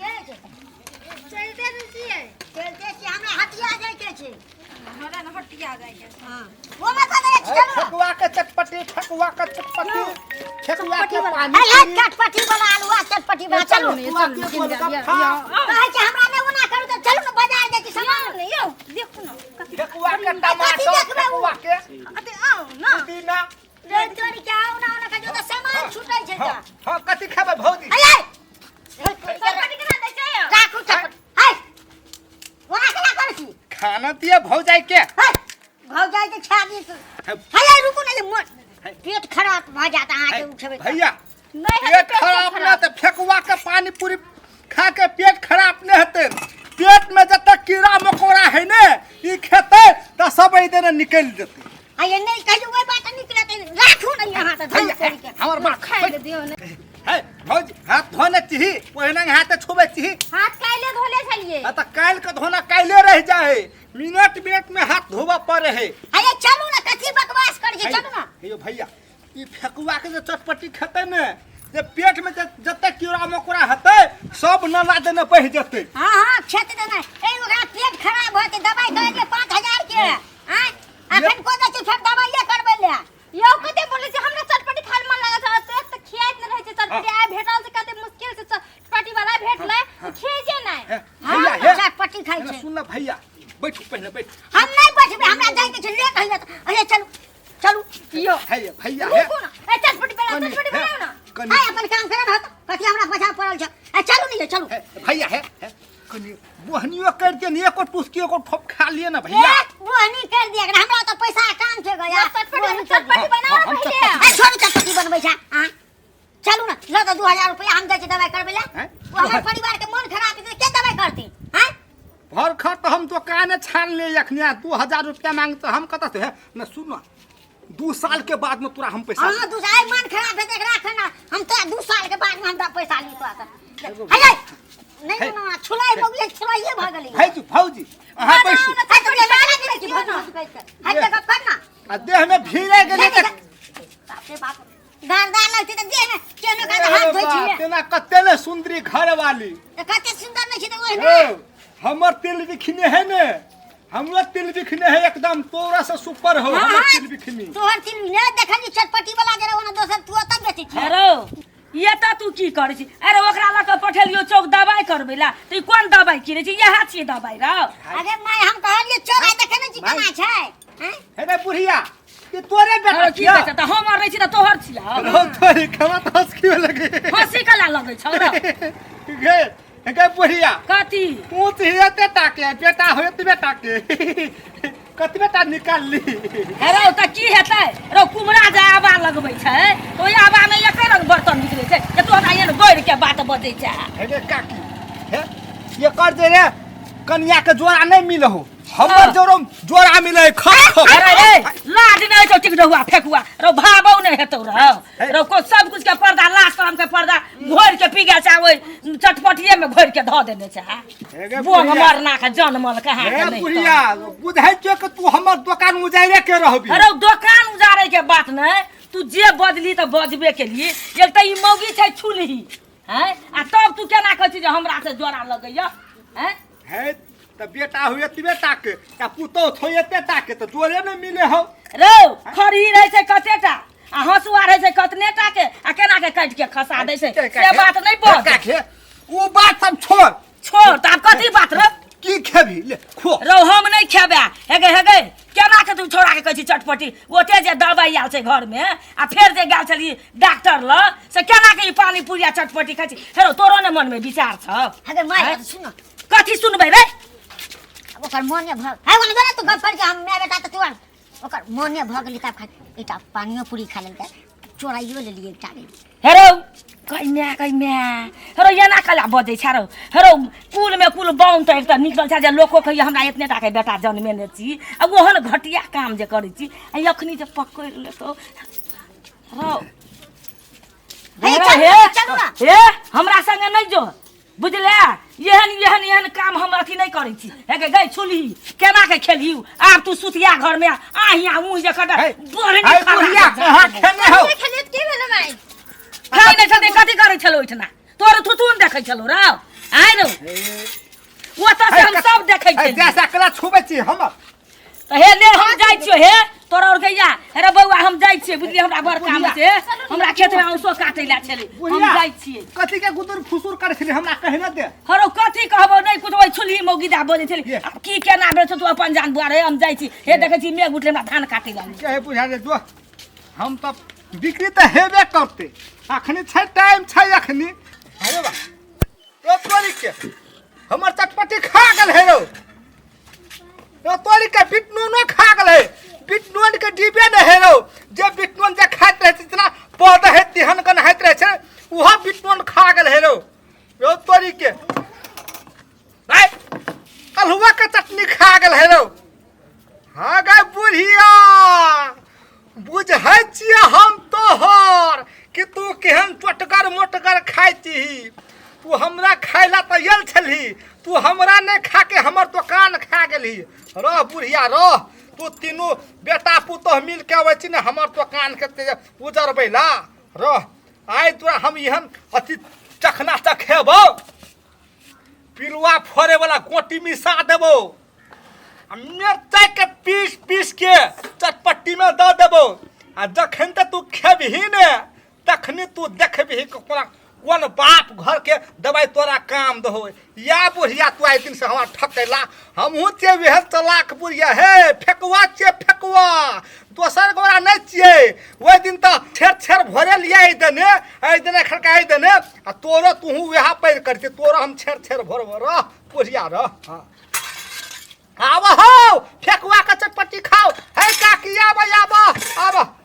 छियै? चलिते ने छियै। चलिते छियै, हमरा हटिया जाइके छै। हमरा ने हटिया जाइके छै। हँ, ओमे कतऽ जाइ छी? चलू। ठेकुआ के चटपटी, ठेकुआ के चटपटी, ठेकुआ के पानी। हे, हे, चटपटी वाला आलू आ चटपटी वाला, चलू। ठेकुआ के गोलगप्पा। कहै छै हमरा नहि ओना करू तऽ चलू ने बाजार जाइ छी सामान। ने यौ, देखू ने कथी। ठेकुआ के टमाटर, देखबै उ? ठेकुआ के अते आउ ने। पुदीना। रे तोरी के, आउ ना, ओना कहियो तऽ सामान छूटै छै हाँ तऽ। हाँ, कथी खेबै भौजी? अये, चटपटी केना दै छै यौ? राखू चटपटी। है, ओना केना करै छी? खाना दिए भौजाई के। है, भौजाई के खा दी। है। है, रुकू ने, जे मोन पेट खराब भऽ जायत अहाँके उठेबै तऽ। भैया, नहि हेतै। पेट खराब ना तऽ फेकुआ के पानी पूरी खा के पेट खराब नहीं हेतै। पेट में जते कीड़ा मकोड़ा है ने, ई खेतै तऽ सब एहि देने निकलि जेतै। आइए नहि कहियो ओहि बात निकलत, राखू ने यहाँ तऽ धन भैया तोड़ि के। हमर बात खाइ ले दियौ ने। है भौजी, हाथ धोने छी? ओहिना हाथ छुबै छी? हाथ काल्हि धोले छलियै। आ तऽ काल्हि के धोना काल्हिले रहि जाइ है। मिनट मिनट में हाथ धोबऽ पड़े है। आइए चलू ने, कथी बकवास करै छी, चलू ने। हे यौ भैया, ई फेकुआ के जे चटपटी खेतै ने, जे पेट में जते कीड़ा मकोड़ा हेतै सब नाला देने बहि जेतै। हाँ हाँ, खेत देना ए, ओकरा पेट खराब होते दवाई करेलियै 5000 के। आँय, अखन को दै छी फेर दवाइये करबै ले। यौ, कते बोलै छै, हमरा चटपटी खाय मन लागल छै, एतेक तऽ खियाइत नहि रहै छै चटपटी। आइ भेटल छै, कते मुश्किल से चटपटी वाला भेटलै, खियाइ नहि। हे, हाँ, भैया, हे। चटपटी खाइ एना छै। सुन ना भैया, बैठू पहिले, बैठू। हम नहि बैठबै, हमरा जाइके छै, लेट होइ जायत। अरे चलू चलू। यौ, हे भैया, हे। रुकू ने, ए चटपटी बनाउ। कनी, चटपटी हे, बनाउ ने। कनी। आइ अपन काम करे रहत, कथी हमरा पछा पड़ल छै? ए चलू ने, चलू। हे भैया, हे हे, कनी बोहनियो कर दे ने, एको टुसकी एको ठोप खा लिए ना भैया। ए बोहनी कर दिया, हमरा तो पैसा काम छै गया। चटपटी, बोहनी कर दिया। चटपटी बनाउ ने हम पहिले। ए छोड़ू, चटपटी बनबै छै अहाँ, चलू ने, लऽ दऽ 2000 रुपया, हम जाइ छी दवाइ करबै लए। हैं? ओ हमर परिवार के मन खराब हेतै, के दवाइ करतै? हैं? भर खर तो हम दुकाने छान ले अखनी, 2000 रुपया मांगते, हम कतऽ से? हे न सुन, 2 साल के बाद में तोरा हम पैसा। हाँ, 2 साल मन खराब हेतै राख ना, हम तो 2 साल के बाद में हमरा पैसा ली तो हे नहीं। हे। ना छुलाई भऽ गेलै, छुलाइए भऽ गेलै। है जी भौजी, अहाँ बैसू। है तो ये लगा देबै छी भौजी, है तो गप कर ना। आ देह में भीड़े गेलै तऽ बाप रे बाप, गारदा लगतै तऽ देह में केनो का हाथ धोइ छियै। तेना कते ने सुंदरी घर वाली। तऽ कते सुंदर नहि छै तऽ ओहिना। ओ, हमर तिल बिखने है ने, हमरो तिल बिखने है, एकदम तोरा से सुपर हो हमर तिल बिखनी। तोहर तिल नहि देखली, चटपटी वाला जरा ओना दोसर तू ओतऽ बेचै छी। अरे ये तऽ तू की करै छी? अरे ओकरा लऽ कऽ पठेलियौ चौक दबाइ करबै ला, तऽ ई कोन दबाइ किनै छी? इएह छियै दबाइ रौ? अरे माय, हम कहलियै चल, आइ देखै नहि छी केना छै, हैं? हे रे बुढ़िया, ई तोरे बेटा अरे की छिया? कहै छै तऽ हमर रहै छी तऽ तोहर छियौ। रौ तोरी खमा तऽ हँस क्यों लगे? हँसी कला लगै छौ रौ? गे गे बुढ़िया। कथी? ऊँच हेते टाके बेटा होत, बेटा के कतबे टा निकाल ली। रौ तऽ की हेतै रौ? कुमरा जे आबा लगबै छै तऽ ओहि आबामे एके रंग बर्तन निकलै छै जे तू हमरा एहन गौर के बात बजै छै। हे रे काकी, हे एकर जे रे कनिया के जोड़ा नहीं मिलहो, हमर जोड़ो जोड़ा मिले है, खप खप। अरे रे, लाज नहि छौ टिकढौआ फेकुआ रौ? भाबौ नहि हेतौ रौ? रौ को सब कुछ के पर्दा, लाज शरम के पर्दा घोरि के पी गेल छै, ओहि चटपटिये में घोरि के धऽ देने छै। हे गे बोंग बुढ़िया। मरना के जनमल कहाँ के हे नहि। बुढ़िया, बुझै छियो कि तू हमर दोकान उजाइरे के रहबी। अरे दोकान उजारे के बात नहि, तू जे बजली तऽ बजबे केली। एक तऽ ई मौगी छै छुलही हैं, आ तब तू केना कहै छी जे हमरा से जोड़ा लगैया, हैं? हे तऽ बेटा हुए एतबे टाके आ पुतोह थो एते टाके, तऽ जोड़े नहि मिले हौ। रौ, खरही रहै छै कतेटा आ हँसुआ रहै छै कतने टा के, आ केना के काटि के खसा दै छै, से बात नहि बज। काके, ओ बात सब छोड़। छोड़ तऽ आब कथी बात रौ? की खेबी, ले खो। रौ, हम नहि खेबै। हेगे हेगे, केना के तू छोड़ा के कहै छी चटपटी? ओते जे दबाइ आयल छै घरमे आ फेर जे गेल छली डॉक्टर लग, से केना के ई पानी पूरी आ चटपटी खाइ छी? हे रौ, तोरो ने मनमे विचार छौ? अरे माय। हैं? सुन। कथी सुनबै रे? आब ओकर मोने भऽ है ओने जरा तू गप कर के, हम माय बेटा तऽ तू ओकर मोने भऽ गेलै तब खा एकटा पानियो पूरी खा लेलकै, चोराइयो लेलियै एकटा। हे रौ कैम्या कैम्या, हे रौ एना कला बजै छै रौ? हे रौ, कुलमे कुल बाउन तऽ एकटा निकलल छै जे लोको कहैए हमरा एतने टाके बेटा जन्मेने छी, आ ओहन घटिया काम जे करै छी, आ अखनी जे पकड़ि लेतौ रौ। हे, हे रौ, चलू हे ना, चलू ना। हे, हमरा संगे नहि जो, बुझले? एहन एहन एहन काम हम अथी नहि करै छी। हे गे गै छुलही, केना के खेलही आब तू सुतिया घरमे आहिया ऊँ जे कटा हे, बड़ हे नीक खाना बुढ़िया, खाइ। कहाँ खेने हौ? खेलियै तऽ की भेलै माय? खाइ नहि छलै, कथी करै छलौ ओहिठिना? तोर थुथुन देखै छलौ रौ? आइ रौ ओतऽ से हम सब देखै है, छलियै। जैसा कला छुबै छी हमर। तऽ हे ले, हम जाइ छियो। हे तोरा और गैया, अरे बौआ, हम जाइ छियै, बुझलियै? हमरा बड़ काम छै, हमरा खेतमे औंसो काटै लए छलै, हम बुढ़िया, जाइ छियै। कथी के गुदुर फुसुर करै छली, हमरा कहि न दे। हरो, कथी कहबो? नहि कुछ, ओहि छुलही मौगी दा बजै छलै। ये। आब की केना भेल छौ, तू अपन जान बुआ रे। हम जाइ छी। हे देखै छी मेघ उठले, हमरा धान काटै लए। कहे बुझा रे जो, हम तऽ बिक्री तऽ हेबे करतै, अखनी छै, टाइम छै अखनी। अरे बा रो तोरी के, हमर चटपटी खा गेल हे रौ। रो तोरी के, बिटनूनो खा गेल हे। बिटनून के डिबे ने हे रौ, जे बिटनून जे खाइत रहै छै, जेना पौधा है तिहन कन होइत रहै छै, उहो बिटनून खा गेल हे रौ। रौ तोरी के, आइ कलहुआ के चटनी खा गेल हे रौ। हाँ गे बुढ़िया, बुझै छियै हम तोहर कि तू केहन चोटगर मोटगर खाइ छीही। तू हमरा खाय ला तऽ आयल छलही, तू हमरा नहि खा के हमर दोकान खा गेलही। रह बुढ़िया रह, तू तीनू बेटा पुतोह मिल के अबै छी ने हमर दोकान के उजरबै ला। रह, आइ तोरा हम एहन अथी चखना चखेबौ, पिलुआ फोड़े वाला गोटी मिसा देबो आ मिरचाई के पीस पीस के चटपट्टी में दऽ देबो, आ जखन तक तू खेबही ने तखनी तू देखबही कि कोना कोन बाप घर के दवाई तोरा काम दहो। या बुढ़िया, तू आइ दिन से हमरा ठकेला। हमहूँ छियै वएह चलाक बुढ़िया। हे फेकुआ छियै, फेकुआ, दोसर गोरा नहि छियै। ओहि दिन तऽ छेर छेर भोरे लियै एहि देने, एहि देने खड़का एहि देने, आ तोरो तूहू वएह पैर करते, तोरो हम छेर छेर भोरबो। रह बुढ़िया रह। हाँ, आब हौ, फेकुआ के चटपटी खाओ। हे काकी, आब आब आब।